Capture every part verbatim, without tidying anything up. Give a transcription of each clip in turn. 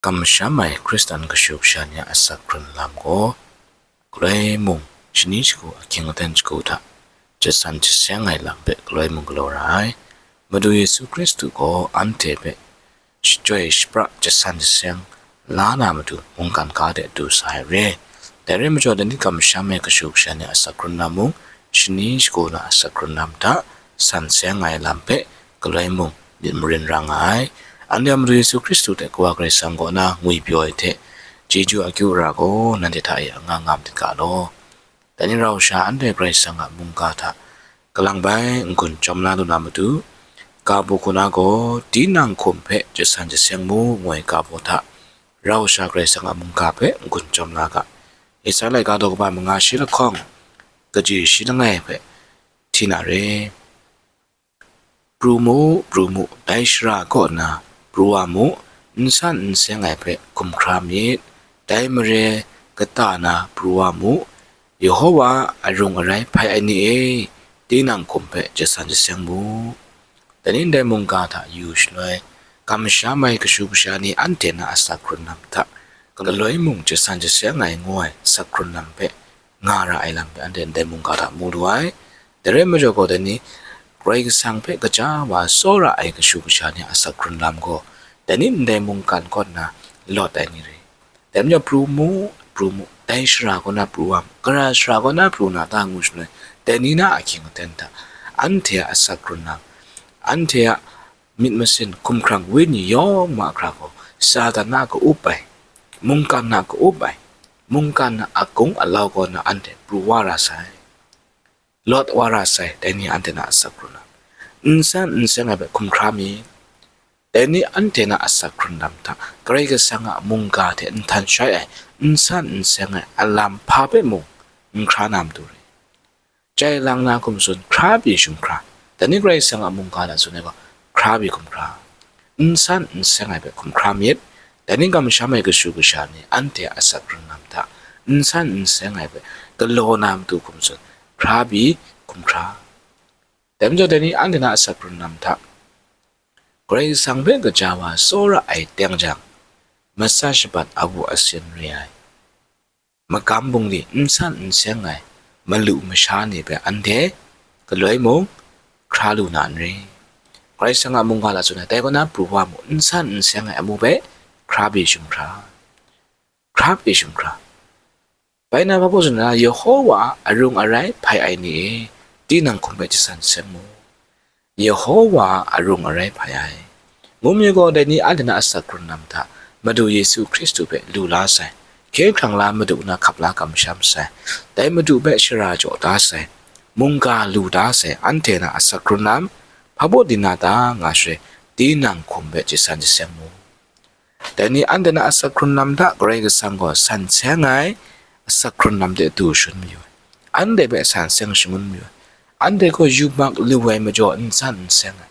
Kamsham ai Hkristan kashu kasha ni a asak hkrun lam gaw, galoi mung shani shagu ahkying aten shagu hta jasan jaseng ai lam hpe galoi mung galaw ra ai. Madu Yesu Hkristu gaw anhte hpe shachyoi shapra jasan jaseng la na matu mungkan ga de du sa ai re. Dai rai majaw, dai ni kamsham ai kashu kasha ni a asak hkrun lam mung, shani shagu na a asak hkrun lam hta san seng ai lam hpe galoi mung myit marin ra nga ai. Anhte a Madu Yesu Hkristu hte Kawa Karai Kasang kaw na ngwipyaw ai hte chyeju akyu ara gaw nanhte hta e anga nga madat ga law. Dai ni rau sha anhte Karai Kasang a mungga hta kalang bai n-gun chyawm la lu na matu, ga baw hku na gaw, tinang hkum hpe jasan jaseng mu, ngu ai ga baw hta rau sha Karai Kasang a mungga hpe n-gun chyawm la ga. Isai laika daw kaba manga shi lahkawng, kaji shi langai hpe hti na re. Pru mu, pru mu, dai shara kaw na pru wa mu, n san n seng ai hpe hkum hkra myit, dai mare kata na pru wa mu, Yehowa arung arai hpai ai ni e, tinang hkum hpe jasan jaseng mu. Dai ni ndai mungga hta yu shaloi, kamsham ai kashu kasha ni anhte na a asak hkrun lam hta galoi mung jasan jaseng ai ngu ai asak hkrun lam hpe nga ra ai lam hpe anhte ndai mungga hta mu lu ai. Dai rai majaw gaw, dai ni Karai Kasang hpe gaja wa tsawra ai kashu kasha ni a asak hkrun lam gaw, dai ni ndai mungkan kaw nna lawt ai ni re. Dai majaw, pru mu, pru mu, dai shara kaw na pru wa mu, gara shara kaw na pru na ta ngu shaloi, dai ni na ahkying aten hta anhte a asak hkrun lam, anhte a myit masin hkumhkrang wenyi yawng mahkra gaw Satan na ka-up ai, mungkan na ka-up ai, mungkan na agung alau kaw na anhte pru wa ra sai, lawt wa ra sai, dai ni anhte na a asak hkrun lam. N san n seng ai hpe hkum hkra myit. Dai ni anhte na a asak hkrun lam hta Karai Kasang a mungga hte nhtan shai ai, n san n seng ai a lam hpa hpe mung n hkra na matu re. Chye lang na hkum tsun hkra pyi shung hkra. Dai ni Karai Kasang a mungga hta tsun ai gaw, hkra pyi hkum hkra. N san n seng ai hpe hkum hkra myit. Dai ni kamsham ai kashu kasha ni anhte a asak hkrun lam hta n san n seng ai hpe galaw na matu hkum tsun hkra pyi hkum hkra. Dai majaw, dai ni anhte na a asak hkrun lam hta Karai Kasang hpe gaja wa tsawra ai teng jang, matsa shabat awu asin re ai, magam bungli n san n seng ai malu masha ni hpe anhte galoi mung hkra lu na n re. Karai Kasang a mungga hta tsun ai, dai kaw na pru wa mu, n san n seng ai amu hpe hkra pyi shung hkra. Hkra pyi shung hkra. Bai na hpa baw tsun na, Yehowa a arung arai hpai ai ni e, tinang hkum hpe jasan seng mu. Yehowa a arung arai hpai ai. Ngu mi gaw, dai ni anhte na a asak hkrun lam hta Madu Yesu Hkristu hpe lu la sai, hkye hkrang la Madu na hkap la kamsham sai, dai Madu hpe shara jaw da sai, mungga lu da sai, anhte na a asak hkrun lam hpa baw di na ta nga shaloi, tinang hkum hpe jasan jaseng mu. Dai ni anhte na a asak hkrun lam hta Karai Kasang gaw san seng ai asak hkrun lam de du shangun mayu ai. Anhte hpe san seng shangun mayu ai. Anhte gaw yubak lu ai majaw n san n seng ai.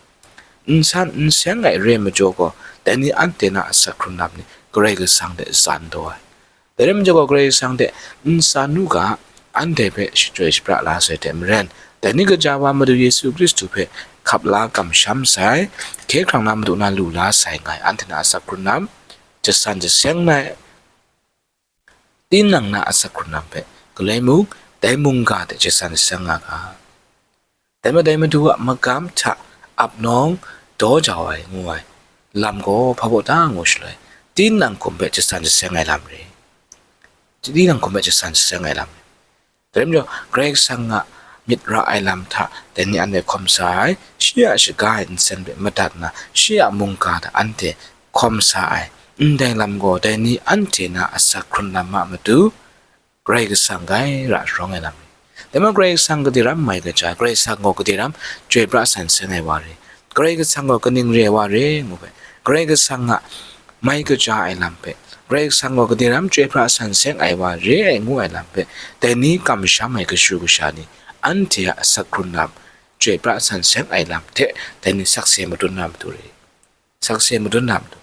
N san n seng ai re ai majaw gaw, dai ni anhte na a asak hkrun lam ni Karai Kasang de tsan taw ai. Dai rai majaw gaw, Karai Kasang hte n san u ga, anhte hpe shachyoi shapra la sai hte maren, dai ni gaja wa Madu Yesu Hkristu hpe hkap la kamsham sai, hkye hkrang na Madu na lu la sai nga ai anhte na a asak hkrun lam, jasan jaseng na ai tinang na a asak hkrun lam hpe galoi mung, dai mungga hte jasan jaseng nga ga. Dai majaw, dai Madu a magam hta ap nawng daw jau ai ngu ai lam gaw hpa baw ta ngu shaloi, tinang hkum hpe jasan jaseng ai lam re. Tinang hkum hpe jasan jaseng ai lam re. Dai rai majaw, Karai Kasang a myit ra ai lam hta dai ni anhte hkawm sa ai, shi a shaga ai nsen hpe madat nna, shi a mungga hta anhte hkawm sa ai, ndai lam gaw dai ni anhte na a asak hkrun lam a matu, Karai Kasang grai ra sharawng ai lam re. Dai majaw, Karai Kasang gade ram mai kaja ai, Karai Kasang gaw gade ram chyoi pra san seng ai wa re, Karai Kasang gaw kaning re ai wa re ngu hpe, Karai Kasang a mai kaja ai lam hpe, Karai Kasang gaw gade ram chyoi pra san seng ai wa re ai ngu ai lam hpe, dai ni kamsham ai kashu kasha ni anhte a asak hkrun lam, chyoi pra san seng ai lam hte dai ni sakse madun na matu re. Sakse madun na matu.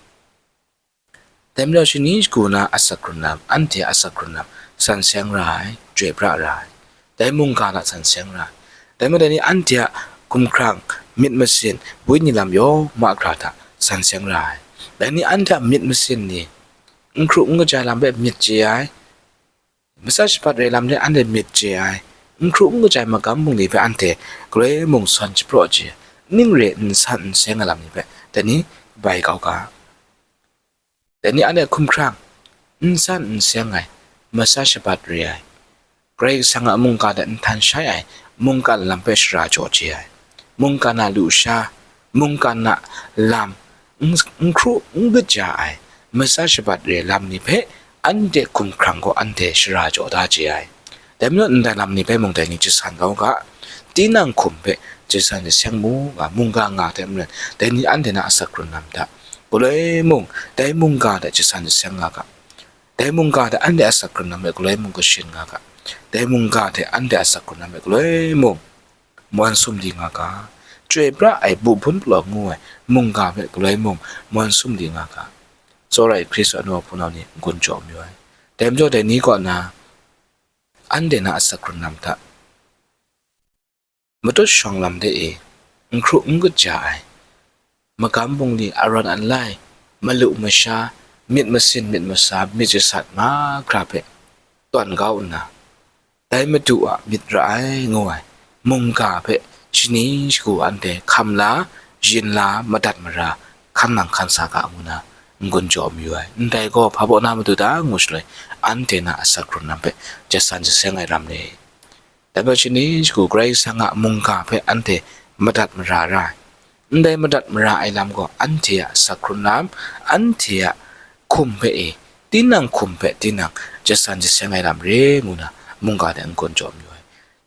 Dai majaw, shani shagu na asak hkrun lam, anhte asak hkrun lam, san seng ra ai, chyoi pra ra ai. Dai mungga hta san seng ra ai. Dai majaw, dai ni anhte a hkumhkrang, myit masin, wenyi lam yawng mahkra hta san seng ra ai. Dai ni anhte a myit masin ni, n hkru n kaja lam hpe myit chye ai, masa shabat re lam hte anhte myit chye ai, n hkru n kaja ai magam bungli hpe anhte galoi mung sawn shapraw chye ai, ning re n san n seng ai lam ni hpe dai ni bai kau ga. Dai ni anhte hkumhkrang n san n seng ai, masa shabat re ai, Karai Kasang a mungga hte nhtan shai ai mungkan lam hpe shara jaw chye ai, mungkan a lusha, mungkan a lam, n, n hkru n kaja ai, masa shabat re lam ni hpe anhte hkumhkrang gaw anhte shara jaw da chye ai. Dai majaw ndai lam ni hpe mung dai ni jasan kau ga, tinang hkum hpe jasan jaseng mu nga, mungga nga hte maren, dai ni anhte na asak hkrun lam hta galoi mung, dai mungga hte jasan jaseng nga ga, dai mungga hte anhte asak hkrun lam hpe galoi mung kashin nga ga, dai mungga hte anhte asak hkrun lam hpe galoi mung mawn sum di nga ga, chyoi pra ai bu hpun palaw ngu ai mungga hpe galoi mung mawn sum di nga ga, tsawra ai Hkristu a nu a hpunau ni n-gun jaw mayu ai. Dai majaw dai ni kaw na, anhte na asak hkrun lam hta matut shawng lam de e, n hkru n kaja ai, magam bungli, arawn alai, malu masha, myit masin myit masa, myit jasat mahkra hpe tawn kau nna, dai Madu a myit ra ai ngu ai mungga hpe shani shagu anhte hkam la, yin la, madat mara, hkan nang hkan sa ga ngu na n-gun jaw mayu ai. Ndai gaw hpa baw na matu ta ngu shaloi, anhte na asak hkrun lam hpe jasan jaseng ai lam ni? Dai majaw shani shagu Karai Kasang a mungga hpe anhte madat mara ra ai. Ndai madat mara ai lam gaw anhte a asak hkrun lam, anhte a hkum hpe e, tinang hkum hpe tinang jasan jaseng ai lam re ngu na mungga hte n-gun jaw mayu ai.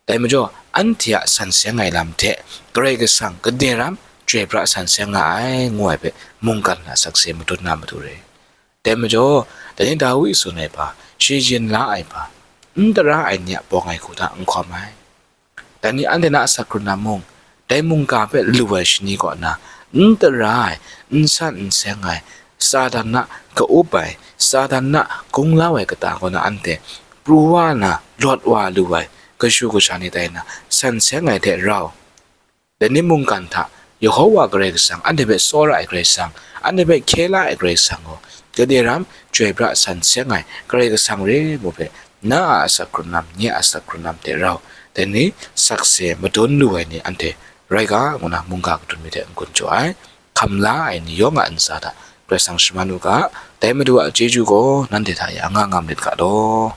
Dai majaw, anhte a san seng ai lam hte Karai Kasang kade ram chyoi pra san seng nga ai ngu ai hpe mungkan hta sakse madun na matu re. Dai majaw, dai ni Dawi tsun ai hpa, shi yin la ai hpa, n tara ai ni a bawng ai hku hta n hkawm ai. Dai ni anhte na asak hkrun lam mung, dai mungga hpe lu ai shani kaw na, n tara ai, n san n seng ai, Satan na ka-up ai, Satan na gunglau ai kata kaw na anhte pru wa na, lawt wa lu ai, kashu kasha ni tai na, san seng ai hte rau, dai ni mungkan hta Yehowa Karai Kasang, anhte hpe tsawra ai Karai Kasang, anhte hpe hkye la ai Karai Kasang gaw, kade ram chyoi pra san seng ai Karai Kasang re ngu hpe, na a asak hkrun lam, nye a asak hkrun lam hte rau, dai ni sakse madun lu ai ni anhte rai ga, ngu na mungga kadun mi hte n-gun jaw ai. Hkam la ai ni yawng a ntsa hta Karai Kasang shaman u ga, dai Madu a chyeju gaw nanhte hta ya nga ngam lit ga law.